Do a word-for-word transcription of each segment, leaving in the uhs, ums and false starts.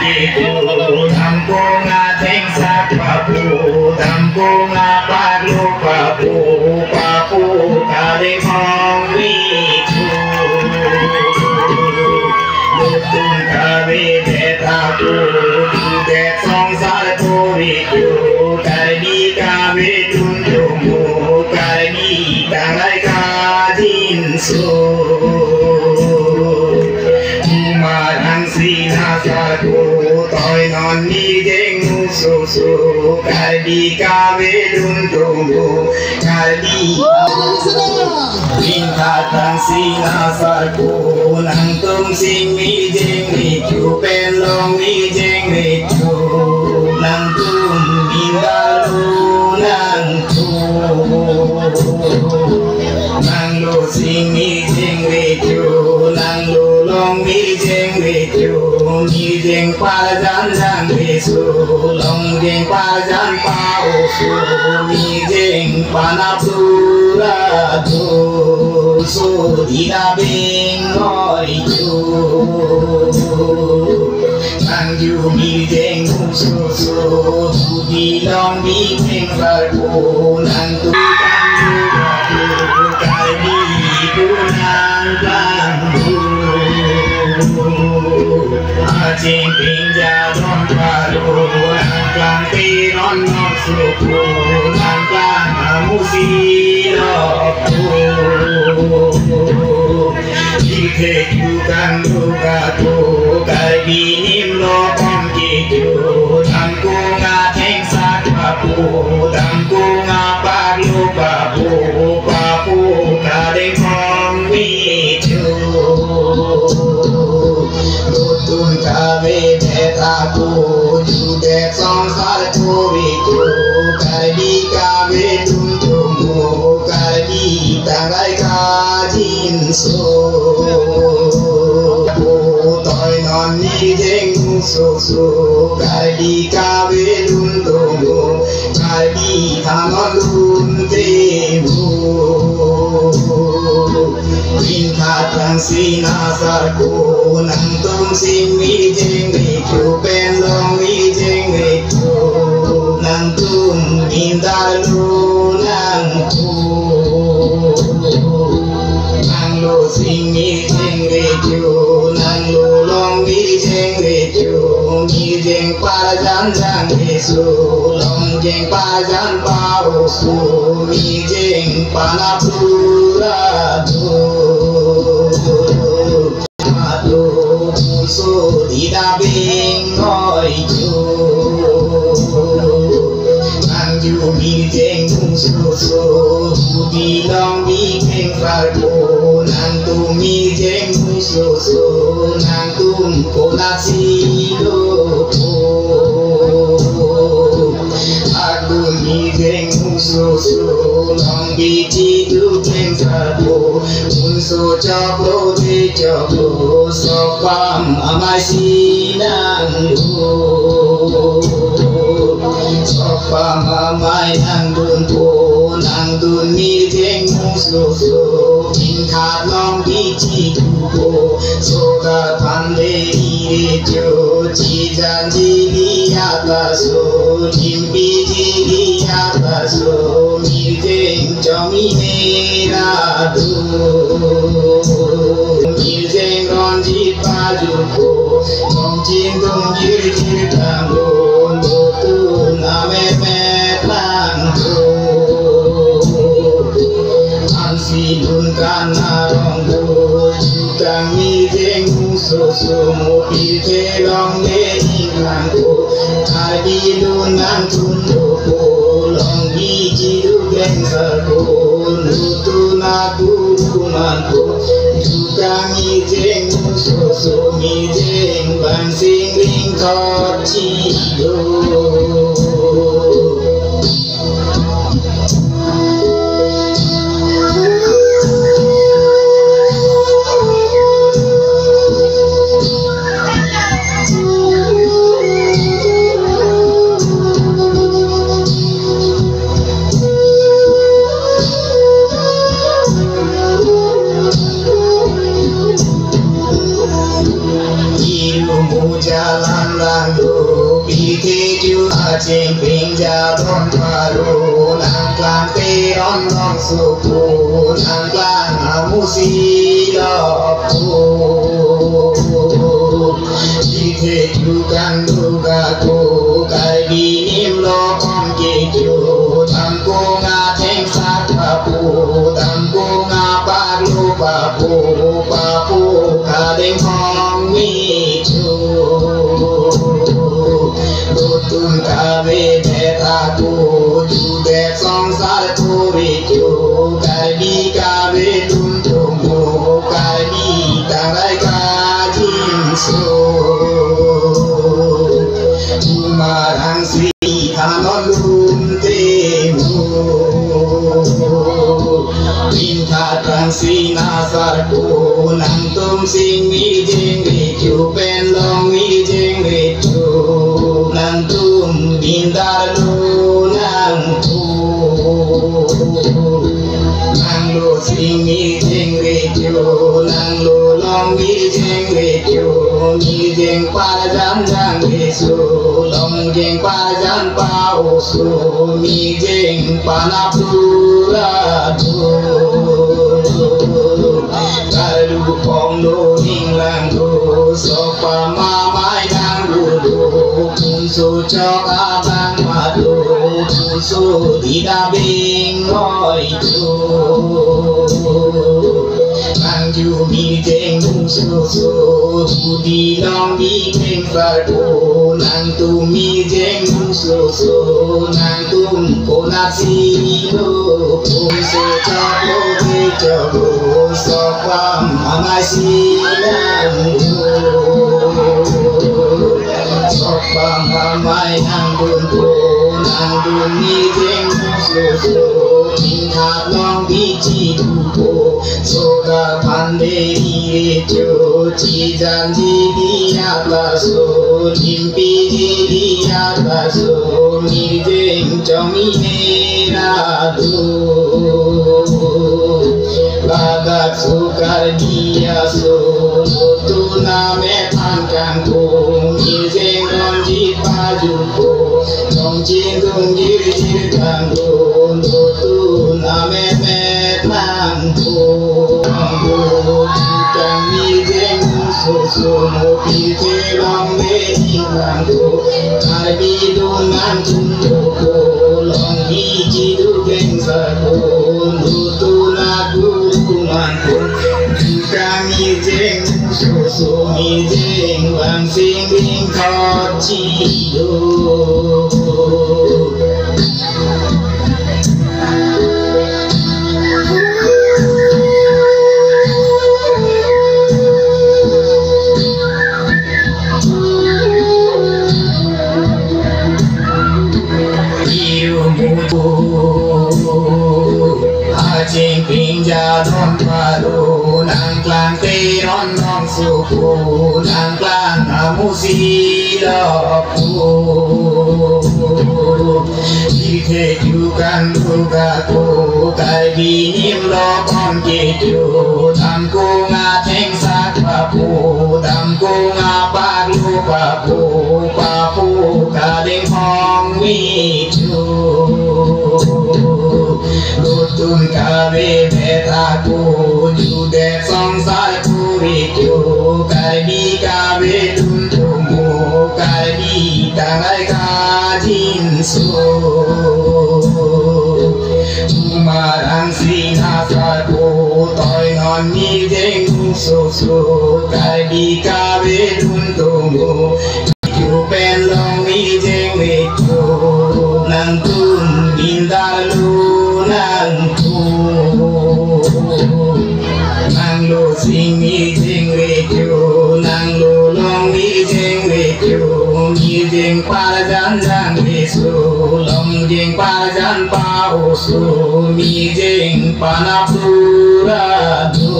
Damkung athengsak papu, damkung apaklo papu, papu kadeng ong vichu. Lutum kavedet ako, judet songsar ko vichu, Karbi kavedun tumbu, Karbi tangrai kajinso. Kumarang sina sarko, toi non mijeng musoso, Karbi kavedun tumbu, Karbi. Ringkhat angsina sarko, nangtum sing mijeng vichu, pen long mijeng vichu, nangtum indalo nangtum. Nanglo sing mijeng vichu, nanglo long mijeng vichu, mijeng parjan jang vichu, longjeng parjan pa-oso, mijeng panap sura do, sodida beng noi chu. Nangju mijeng musoso, budi long bijeng sarko, nangtum kangju batu, Karbi kunang kangju. Aching pingja don paru, nangklang tiron non suku, nangklang amusi lok tu. Ikhe ju kanglu kaku, Karbi nim lo pom kiju, damkung athengsak papu, damkung apaklo papu, papu kadeng ong vichu. Lutum kavedet ako, judet songsar ko vichu, Karbi kavedun tumbu, Karbi tangrai kajinso. Toi non mijeng musoso, Karbi kavedun tumbu, Karbi thanon dun tumbu. Ringkhat angsina sarko, nangtum sing mijeng vichu, pen long mijeng vichu, nangtum indalo nangtum. Nanglo sing mijeng vichu, nanglo long mijeng vichu, mijeng parjan jang vichu, longjeng parjan pa-oso, mijeng panap sura do. Ado muso dida beng noi chu. Nangju mijeng musoso, budi long bijeng sarko, nangtum mijeng musoso, nangtum konatsi lo po. Akun mijeng musoso, long bichi tu klem sarko, unso choklo de choklo, sopam amai si nanglo. Sopam amai nangdun po, nangdun mijeng musoso, ingkhat long bichi tu po, soka pande ire cho, chijan jili ata so, limpi jili ata so, mijeng chomi mera do. Mijeng ronji paju ko, tong chin tong jir jir tang ko, lotun amet met lang ko. Ansi dun kan arong ko, ju kang mijeng musoso, mo pirthe long le ing lang ko. Karbi dun nangtum lo ko, long bichi tu klem sarko, lotun akuru man ko. Ju kang mijeng musoso, mijeng bang sing ring thot chi do. Irum ujala Langduk ite ju aching ping jadon paru, nangklang teron long supu, nangklang amusi lopu. Ite ju kangduk aku, Karbi nim lokon keju, tangkung atheng sak papu, tangkung apak lo papu, papu kadeng hong mi chu. Dotun kave det aku, judet songsar puri chu, Karbi kave dun tumu, Karbi tangrai kajinso. Chumarang si thanon lun temu. Pinthat rang si nasar ku, nangtum sing mi jeng ri chu pen long mi jeng ri chu, nangtum bindar lo nangpu. Nanglo sing mi jeng ri chu, nanglo long mi jeng ri chu, mi jeng parjan jang ri su, long jeng parjan pao su, mi jeng panap dura du. Kalu pong do ning lang do, sokpam amai nang do do, punso chok abang ma do, punso dida bing moi do. Nang ju mi jeng muso so, budi long mi jeng sarpo, nangtum mi jeng muso so, nangtum konat si lo, punso chok lo de chok lo, sokpam amai si nang lo. Sokpam amai nang dun po, nang dun mi jeng muso so, ning hat long di chi du po, soda pande di re cho, chi jan di di ya ta so, limpi di di ya ta so, mi jeng chong mi ne ra do. Ladak sukar dia so, lotu name pangkang pung, mi jeng ronji paju po, tong chin dung jir jir kang dung, lotu name met nang pung. Kang mi jeng so so mo pi te long me jing kang dung, Karbi dun nang tum do ko, long mi ji du beng sa ko, lotu na ku ku man ko. Kang mi jeng so so mi jeng bang sing ding thot chi do. Iru mutu aching ping jadon paru, nangklang teron long supu, nangklang amusi lopu. Ite ju kangduk aku, Karbi nim lokon keju, tangkung atheng sak papu, tangkung apak lo papu, papu kadeng hong mi chu. Lutun kave bet aku, judet songsar puri chu, Karbi kave dun tumu, Karbi tangrai kajinso. Chumarang si nasar pu, toi non mi jeng so so, Karbi kave dun tumu. Ju pen long mi jeng re chu, nangtum bindar lo nangpu. Nanglo sing mi jeng re chu, nanglo long mi jeng re chu, mi jeng parjan jang re su, long jeng parjan pao su, mi jeng panap dura du.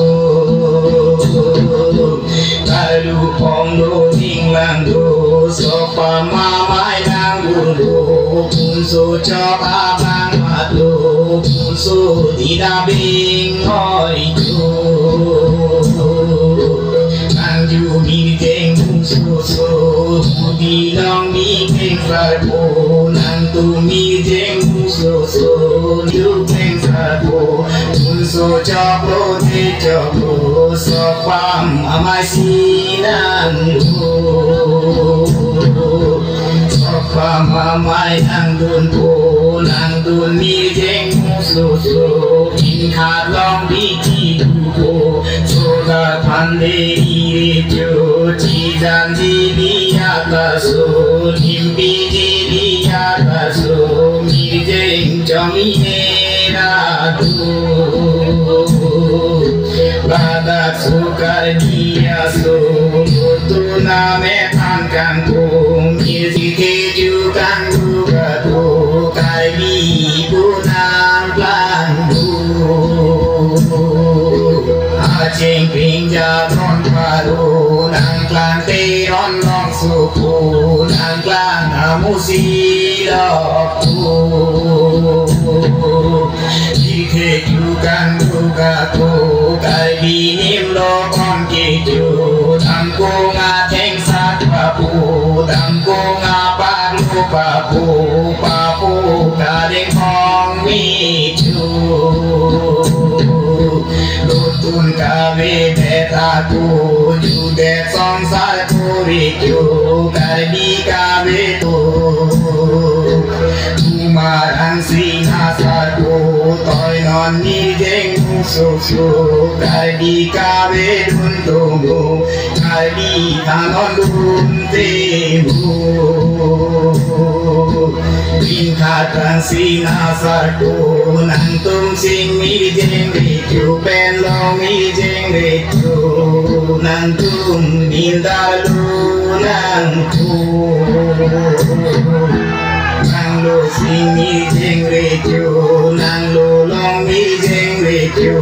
Kalu pong do ning lang do, sokpam amai nang bun do, punso chok abang ma do, punso dida bing hoi do. Nang ju mi jeng so so, Hudi long mi peng sarpo, nangtum mi jeng musoso, tu peng sarpo, munso choklo de choklo, sopam amai si nanglo. Sopam amai nangdunpo, nangdun mi jeng musoso, ingkhat long bi chidupo, soda phan de ire cho, chijan jili ya ta so, limpi jili ya ta so, mi jeng chom ine ra tu. Ladak so Karbi aso, tu name than kangkung, mi jeng keju kangdu katu, Karbi pu nangklang du. Aching pring ja don paru, nangklang te don long supu, nangklang amusi lok tu. Dikhe ju kangdu katu, Karbi nim lo kon keju, damkung atheng sat papu, damkung apak lo papu, papu kadeng phong mi chu. Lutun kave det aku, ju det songsar kuri chu, Karbi kave tu. Kumaran sina sarpo, toi non mi jeng musoso, Karbi kave dun tumu, Karbi thanon dun temu. Ingkhat sina sarpo, nangtum sing mi jeng re chu, pen long mi jeng re chu, nangtum mindalu nangtum. Nanglo sing mi jeng re chu, nanglo long mi jeng re chu,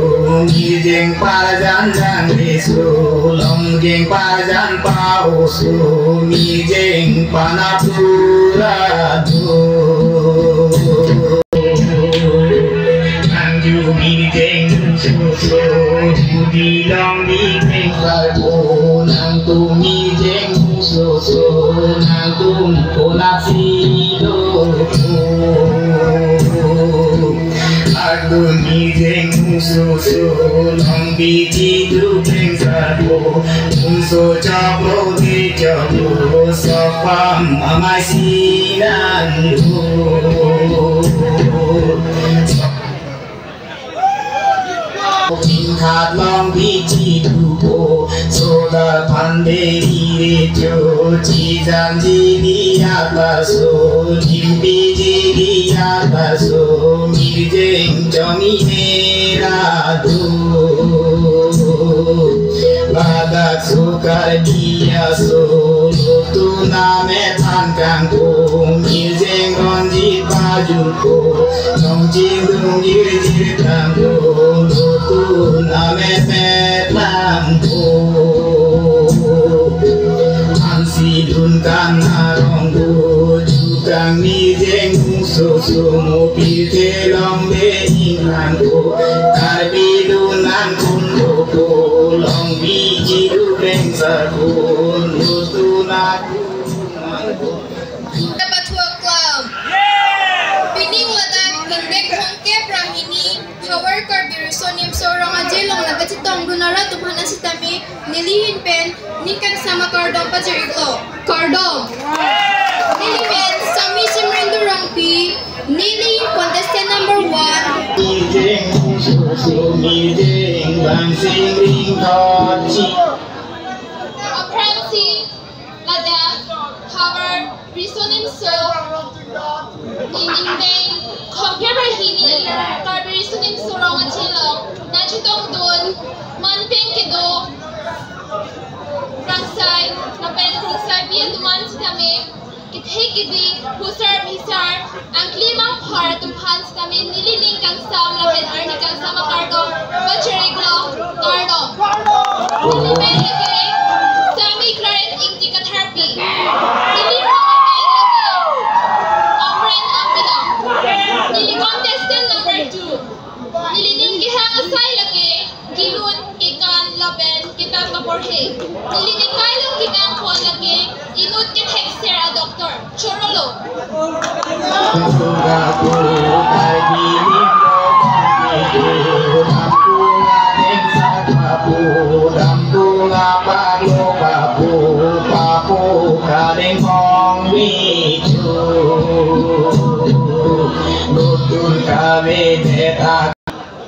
mi jeng parjan jang re su, long jeng parjan pa o su, mi jeng pana pura du. Nangju mi jeng musoso, hudi long mi peng sarpo, nangtum mi jeng musoso, nangtum konat si do. Adun mi jeng musoso, long bi chidu peng sarpo, munso choklo de choklo, sopam amai si nanglo. Ingkhat long bi chidupo, soda phan de ire cho, chijan jili ya ta so, limpi jili ya ta so, mi jeng chom ine ra tu. Ladak so Karbi aso, tu name than kangkung, mi jeng ronji pajut ko, nong jindung jirjir tangko, lutun ame pet langko. Ansi dun kan arong ko, jukang mi jeng musoso, mo pirthe long de ing langko, Karbi dun nang kun ko, long bi chidu peng sarpo, lutun aku. Pathu aklam. Pining ladak ingdeng thomkep ra hini Havar Karbi Riso Nimso Rong Aje along nangkachetongdun arat atum aphan sitame nelihin pen ning kangsam akardom pajir-iklo. Kardom. Neli pen Sami Simran Durongpi, neli contestant number one. Mi jeng susu, mi jeng bang sing ring thot chi. Aphrangsi ladak Havar Riso Nimso, ingdeng thomkep ra hini Karbi Riso Nimso Rong Aje along nangchetongdun man pen kedo rangsai lapen ringsaipi atum aphan sitame kethe kedi, phusar phisar, angklim aphar atum aphan sitame neli ning kangsam lapen arni kangsam akardom pajir-iklo. Kardom. Neli men lake Sami Clarence Ingti Katharpi. Neli rong amen lake Amren Amidang. Neli contestant number two. Neli ning kehang asai lake kelun, kekan lapen kitap kaporhe. Neli ning kai along kemang pon lake inut ke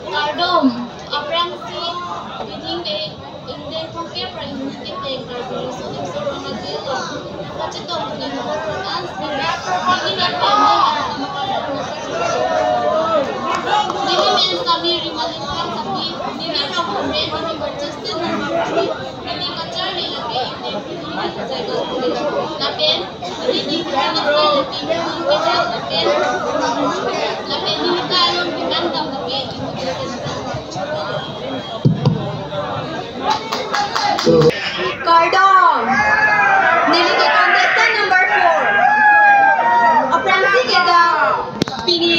Kardom, aphrangsi, pining ke, ingdeng thomkep ra hini kepleng Karbi Riso Nimso Rong Aje along kachetongdun an, neli men Sami Rimali Khan Sami, neli rong Hamren, neli contestant number three, neli kacharli lake ingdeng, neli kacharli lapen, neli ni kacharli lapen, lapen neli kalon pimangdam lake. Kardom. Neli ke contestant number four. Aphrangsi kedam pini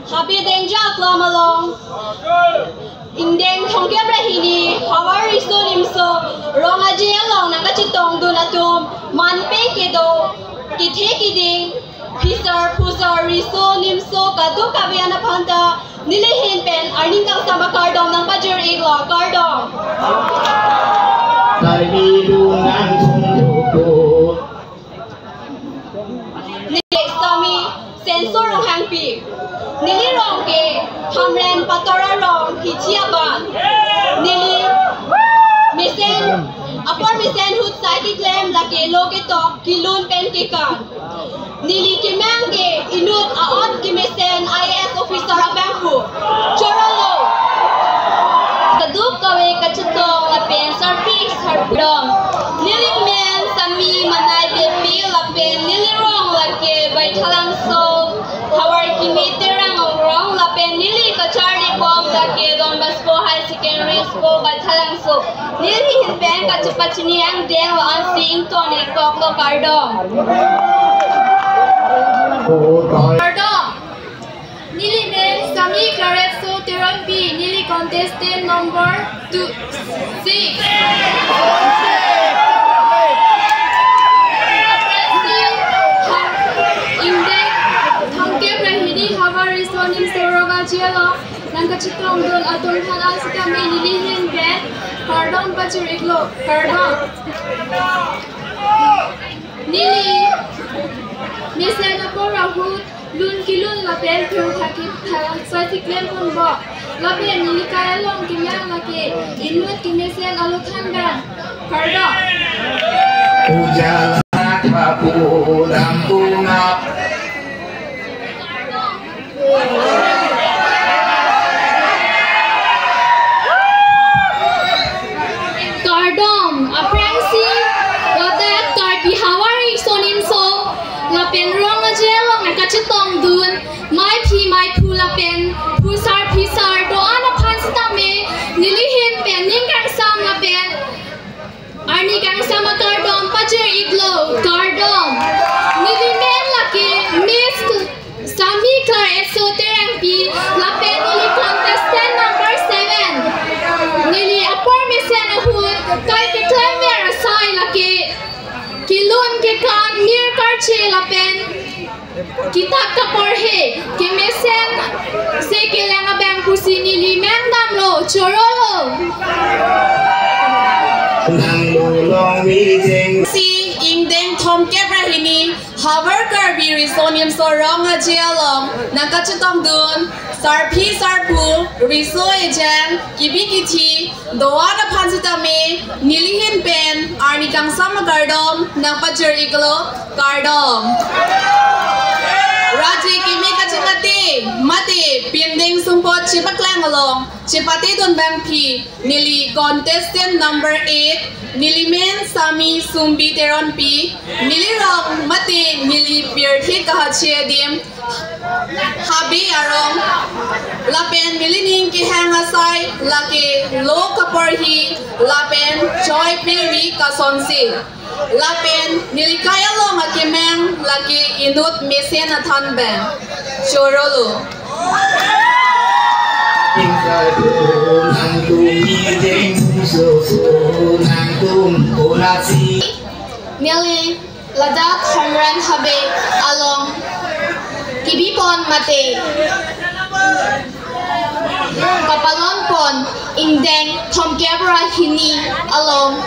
Habe Dengja Aklam along ingdeng thomkep ra hini Havar Riso Nimso Rong Aje along nangkachetongdun atum, manpeng kedo, kethe kiding, phisar phusar, riso nimso kadokave an aphan ta neli ahin pen arni kangsam akardom nangpajir-iklo, kardom. Karbi Lung nang thum thum. Neli Sami Senso Ronghangpi. Neli rong ke Hamren Patora rong Hithi aban. Neli mesen, apor mesen ahut sai keklem lake lo ketok, kelun pen kekan. Neli kemang ke inut a-ot kemesen I A S officer abang pu. Chorolo. Kadokave kachetong lapen sarpi sardom. Neli men Sami Manai Beypi lapen neli rong lake Baithalangso, Havar Kimi Terang arong lapen neli kacharli bom lake Don Bosco High Secondary School, Baithalangso. Neli ahin pen kachepachini angdeng lo-an si ington-iklo, kardom. Kardom. Neli men Sami Claret So Teronpi, neli contestant number two, six. Ingdeng thomkep ra hini Havar Riso Nimso Rong Aje along nangkachetongdun atum aphan sitame neli ahin pen kardom pajir-iklo, kardom. Neli mesen apor ahut lun kelun lapen thurthak kethak sai keklem ponbom. Lapen neli kai along kemang lake inut kemesen alo thandan. Kardom. Ujala papu dampung ap. Kardom, aphrangsi ladak Karbi Havar Riso Nimso lapen Rong Aje along nangkachetongdun maiphi maiphu lapen phusar phisar do-an aphan sitame neli ahin pen ning kangsam lapen arni kangsam akardom pajir-iklo, kardom. Neli men lake Miss Sami Claret So Terangpi lapen neli contestant number seven. Neli apor mesen ahut kai keklemver asai lake kelun kekan, mir karche lapen kitap kaporhe, kemesen se kelang abang pusi neli mangdamlo, chorolo. Si ingdeng thomkep ra hini Havar Karbi Riso Nimso Rong Aje along nangkachetongdun sarpi sarpo, riso ejang, kebi kethe do-an aphan sitame neli ahin pen arni kangsam akardom nangpajir-iklo, kardom. Raji kimi kachimati mati pinding sumpot chepaklang along chepatedun abangpi neli contestant number eight, neli men Sami Sumbi Teronpi, neli rong mati neli pirthe kahachi adim Habe arong. Lapen neli ning kehang asai lake lo kaporhe lapen choi peri kasonsi. Lapen neli kai along akemang lake inut mesen athan abang. Chorolo. Neli Ladak Hamren Habe along kebipon mate kapalonpon ingdeng thomkep ra hini along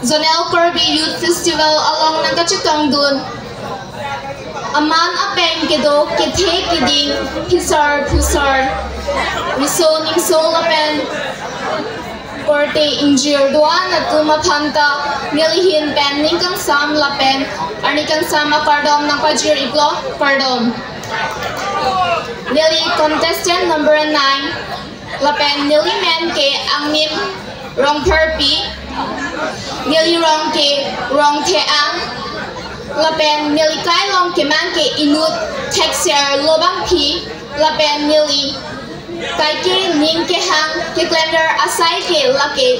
Zonal Karbi Youth Festival along nangkachetongdun aman apeng kedo kethe keding phisar phusar riso nimso lapen korte ingjir do-an atum aphanta nelihin pen ning kangsam lapen arni kangsam akardom nangpajir iklo, kardom. Neli contestant number nine lapen neli men ke Angnim Rongpharpi, neli rong ke Rongtheang, lapen neli kai along keman ke inut thekser lo bangphi, lapen neli kaike ning kehang keklemver asai ke lake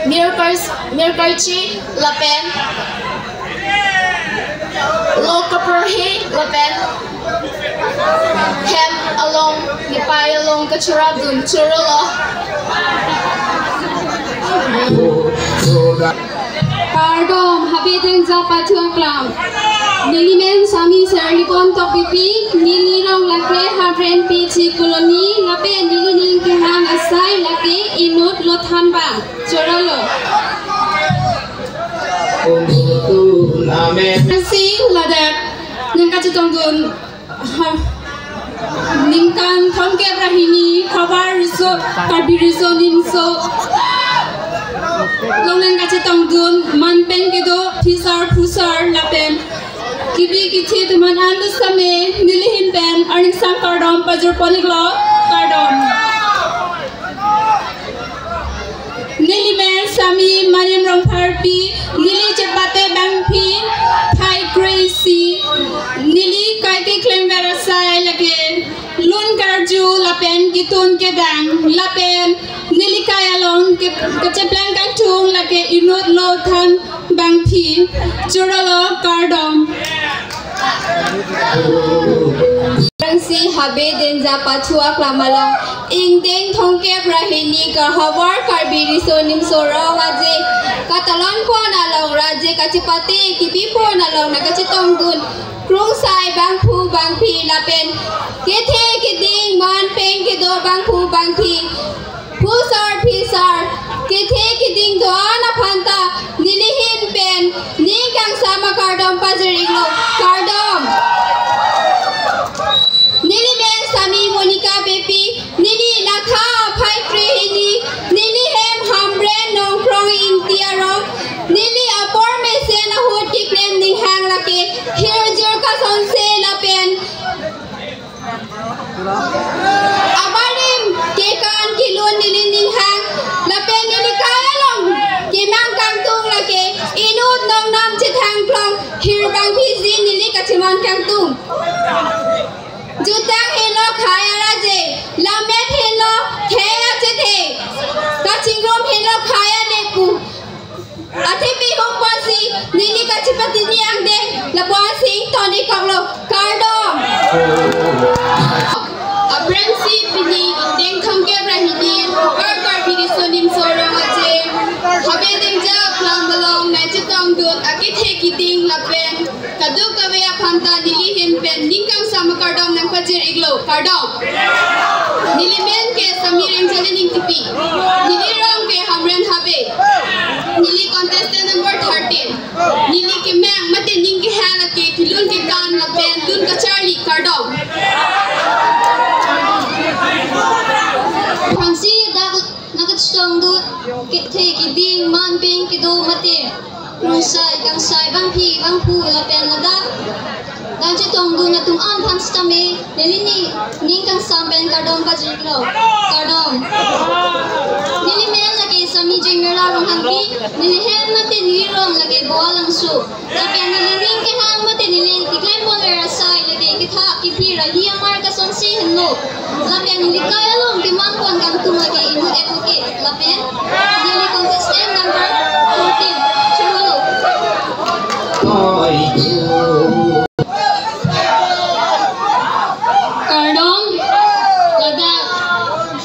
mirkar, mirkarchi lapen lo kaporhe lapen hem along nepei along kachorapdun chorolo. Kardom, Habe Dengja Pathu Aklam. Neli men Sami Serlibon Tokbipi, neli rong lake Hamren P G Colony, lapen neli ning kehang asai lake inut lo thanbang. Chorolo. Si ladak nangkachetongdun ha, ningkan thomkep ra hini havar riso, Karbi riso nimso along nangkachetongdun man peng kedo phisar phusar lapen kebi kethe atum an-an do same nelihin pen arni kangsam kardom pajirpon iklo, kardom. Neli men Sami Manim Rongpharpi, neli chepate bangphi phai kre-isi, neli kaike klemver asai lake lun karju lapen ketun kedang lapen neli kai along ke, kacheplang kangtung lake inut lo than bangphi. Chorolo, kardom. Rangsi Habe Dengja Pathu Aklam along ingdeng thomkep ra hini ka havar Karbi riso nimso rong aje katalonpon along ra aje kachepate kebipon along nangkachetongdun krungsai bangphu bangphi lapen kethe keding man peng kedo bangphu bangphi phusar phisar kethe keding do-an aphanta nelihin pen ning kangsam akardom pajir iklo, kardom. Neli men Sami Monica Beypi, neli lakha phai kre hini, neli hem Hamren Nongkrong Ingti arong, neli apor mesen ahut keklem ninghang lake hirjir kasonse lapen abarim kekan kelun neli ninghang lapen neli kai along kemang kangtung lake inut nongnam chethang klong hirbang phiji neli kachemang kangtung. Jutang helo khei araje, lammet helo khei achethe, kachingrum helo khei adepu. Athe pehum pasi neli kachepatini angdeng lapuan sing toni koklo, kardom. Aphrangsi pini ingdeng thomkep ra hini havar Karbi riso nimso rong aje Habe Dengja Aklam along nangchetongdun akethe keding lapen kadokave aphanta nelihin pen ning kangsam akardom nangpajir iklo, kardom. Neli men ke Sami Rengjalin Ingtipi. Neli rong ke Hamren Habe. Neli contestant number thirteen. Neli kemang mate ning kehang lake kelun kekan lapen lun kacharli, kardom. Aphrangsi dak nangkachetongdun kethe keding man peng kedo mate krungsai kangsai bangphi bangphu lapen ladak nangchetongdun atum an aphan sitame neli ni ning kangsam pen kardom pajirlo, kardom. Neli men lake Sami Jengmerla Ronghangpi, neli hem mate neli rong lake Boalangso. Lapen neli ning kehang mate neli keklempon ver asai lake ketha kephi ra hi amar kasonsi henlo. Lapen neli kai along kemangpon kangtung lake inut advocate. Lapen neli contestant number fourteen. Chorolo. Kardom, ladak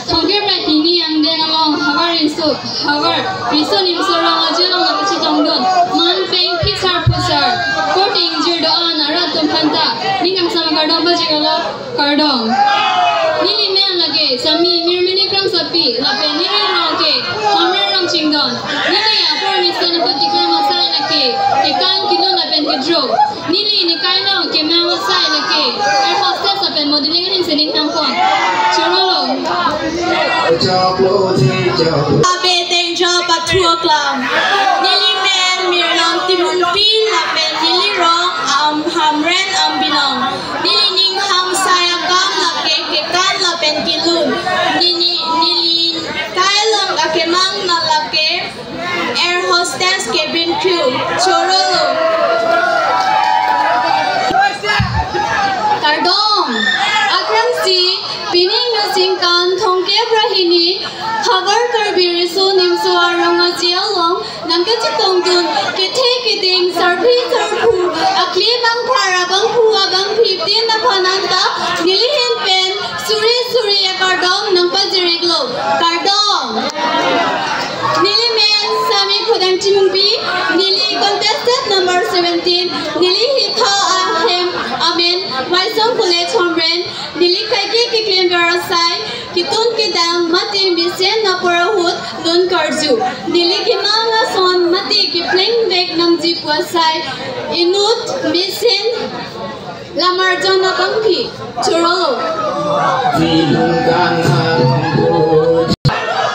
thomkep ra hini angdeng along havar riso, havar riso nimso rong aje along nangkachetongdun man peng phisar phusar korte ingjir aphanta ning kangsam akardom pajirlo, kardom. Neli men lake Sami Mirmili Kramsapi, lapen neli rong ke Hamren Rongchingdon. Neli apor mesen aphan keklem asai lake kekan, kelun lapen kedro. Neli nikai along kemang asai lake air hostess lapen modeling ahin si ning hangpon. Chorolo. Abe tengjo pathu aklam. Neli men Mirlong Timungpi lapen neli rong am Hamren Ambinong. Neli ning hang asai akam lake kekan lapen kelun. Neli, neli kai along akemang na lake air hostess, cabin crew. Chorolo. Kardom. Aphrangsi pini ningkan thomkep ra hini Havar Karbi Riso Nimso Arong Aje along nangkachetongdun kethe keding, sarpi sarpo, akli mangphar abangphu abangphi tin aphan anta neli ahin pen suri suri akardom nangpajir-iklo. Kardom. Neli men Sami Phodang Timungpi, neli contestant number seventeen, neli hitha ahem amen Waisong College Hamren, neli kaike keklem ver asai, ketun kedang mate mesen apor ahut lun karju. Neli kemang ason mate kepleng vek nangji pu asai, inut mesen lamarjon abangphi. Chorolo.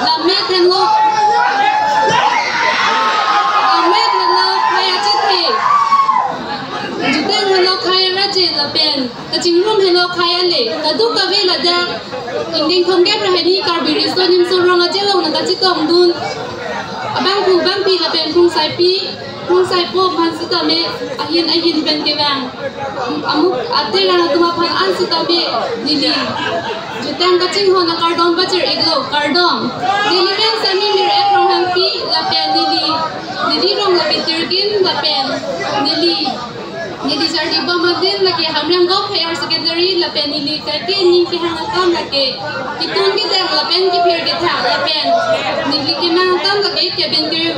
Lammet henlo. Lammet henlo khei achethe. Jutang henlo khei araje lapen kachingrum henlo khei ale. Kadokave ladak ingdeng thomkep ra hini Karbi Riso Nimso Rong Aje along nangkachetongdun abangphu abangphi lapen pungsaipi pungsaipo aphan sitame ahin ahin pen kevang. Amuk aterang atum aphan an sitame neli jutang kachinghon akardom pajir-iklo, kardom. Neli men Sami Mir-et Ronghangpi lapen neli, neli rong lake Tirgin lapen neli, neli jardi bom adin lake Hamren Gop Higher Secondary lapen neli kaike ning kehang akam lake ketun kedang lapen kepher kethak lapen neli kemang akam lake cabin crew.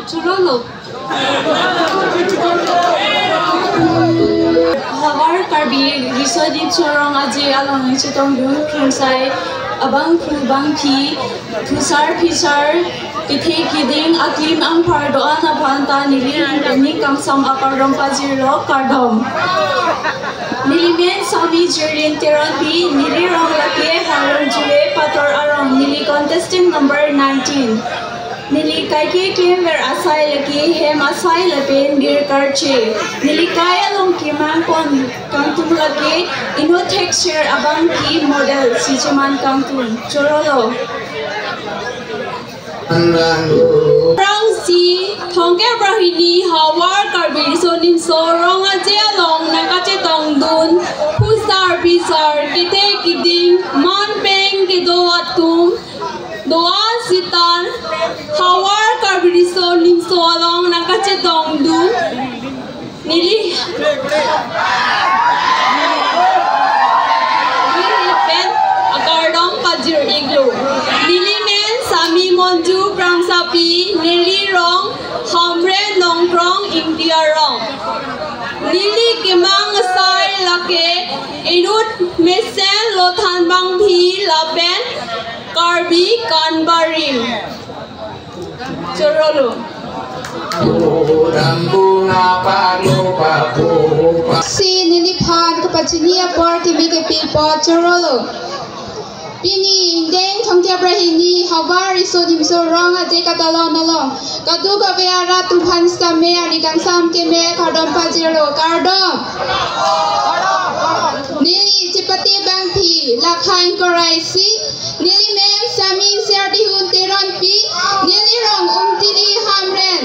Chorolo. Havar Karbi Riso Nimso Rong Aje along nangchetongdun pungsai abangphu abangphi, phusar phisar, kethe keding, akli mangphar do-an aphanta neli ning kangsam akardom pajirlo, kardom. Neli men Sami Jirlin Teronpi, neli rong lake Harong Jule Pator Arong, neli contestant number nineteen. Neli kaike keklem ver asai lake hem asai lapen bir karche. Neli kai along kemang pon kangtung lake inut thekser abangphi model si cheman kangtung. Chorolo. Aphrangsi thomkep ra hini Havar Karbi Riso Nimso Rong Aje along nangkachetongdun phusar phisar, kethe keding, man peng kedo atum do-an sita Havar Karbi Riso Nimso along nangkachetongdun neli pen akardom pajir-iklo. Neli men Sami Monju Kramsapi, neli rong Hamren Nongkrong Ingti Arong. Neli kemang asai lake inut mesen lothan abangphi lapen Karbi kanbarim. Chorolo. Si neliphan kapachini apor kimi kepi apot. Chorolo. Pini ingdeng thomkep ra hini Havar Riso Nimso Rong Aje katalon along kadokave arat atum aphan sitame arni kangsam keme akardom pajirlo, kardom. Neli chepate abangphi Lakha Ingkoi ra isi. Neli men Sami Serdihun Teronpi, neli rong Umtili Hamren.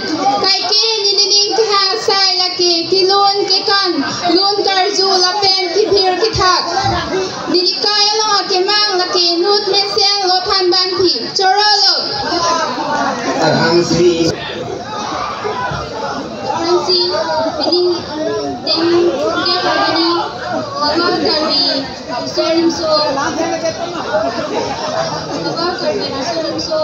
Kaike neli ning kehang asai lake kelun kekan, lun karju lapen kepher kethak. Neli kai along akemang lake inut mesen lothan abangphi. Chorolo. Arangsi. Arangsi, pini, um, deng, deng, pini, Havar Karbi Riso Nimso. Havar Karbi Riso Nimso.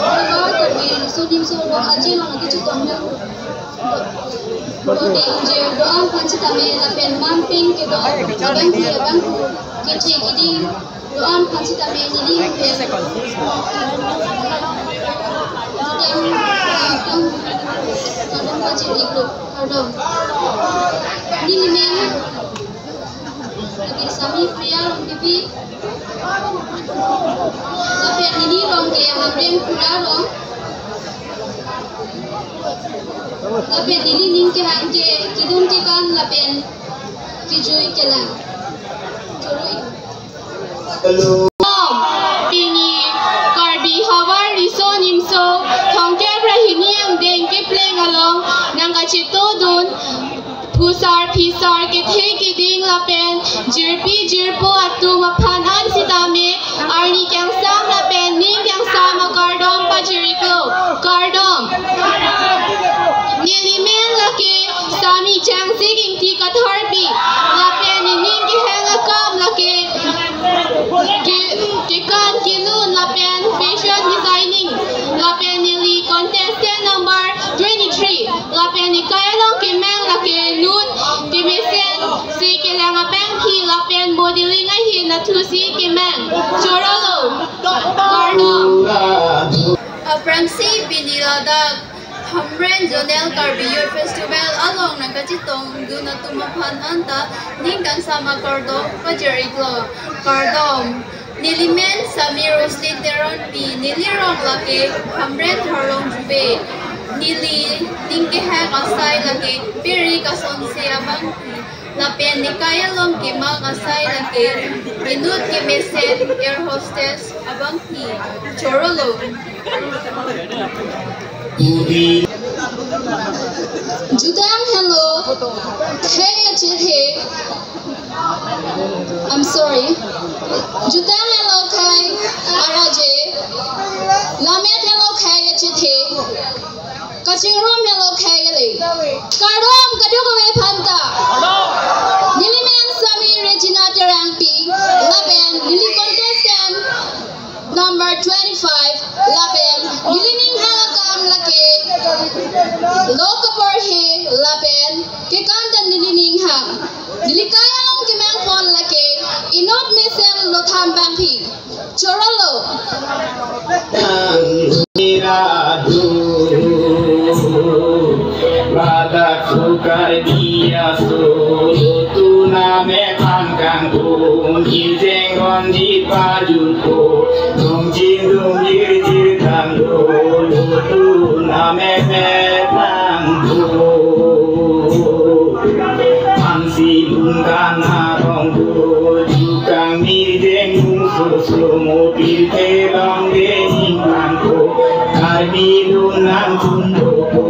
Havar Karbi Riso Nimso Rong Aje along nangkachetongdun Bote ingjir do-an aphan sitame lapen manpeng kedo abangpi abangpo kecheng iding do-an aphan sitame neli pen jutang jutang kardom pajir-iklo, kardom. Neli men lake Sami Priya Rongpipi. Lapen neli rong ke Hamren Kura rong. Lapen neli ning kehang ke kedun kekan lapen kejui kelang. Choro-ik. Hello. Pini Karbi Havar Riso Nimso Thomkep ra hini angdeng kepleng along nangkachetongdun phusar phisar kethe keding lapen jirpi jirpo atum aphan an sitame arni kangsam lapen ning kangsam akardom pajir-iklo, kardom. Neli men lake Sami Changsik Ingti Katharpi, lapen nening kehang akam lake ke, kekan kelun lapen fashion designing, lapen neli contestant number twenty-three, lapen nekai along kemang lake nun kemesen si kelang abangpi lapen modeling ahin athusi kemang. Chorolo, kardom. Aphrangsi pini ladak Hamren Zonal Karbi Youth Festival along nangkachetongdun atum aphan anta ning kangsam akardom pajir-iklo, kardom. Neli men Sami Roslyn Teronpi, neli rong lake Hamren Harlong Juve. Neli ning kehang asai lake peri kasonse abangpi lapen nekai along kemang asai lake inut kemesen air hostess abangpi. Chorolo. Jutang helo khei achethe. I'm sorry. Jutang helo khei araje. Lamet helo khei achethe. Kachingrum helo khei ale. Kardom kadokave aphanta. Neli men Sami Regina Terangpi, lapen neli contestant number twenty-five, lapen neli ning hang akam lake lo kaporhe lapen kekan ta neli ning hang. Neli kai along kemang pon lake inut mesen lothan abangpi. Chorolo. Ladak sukai dia so, tu name pangkang pun, kijeng ronji pajutpo, dungjing dungjir jir tanglo, tu name petang po. Phansi lun kan arong do, jukang ni jeng mung so so mo pil ke long de ning pangko. Karbi lun nang tun do po,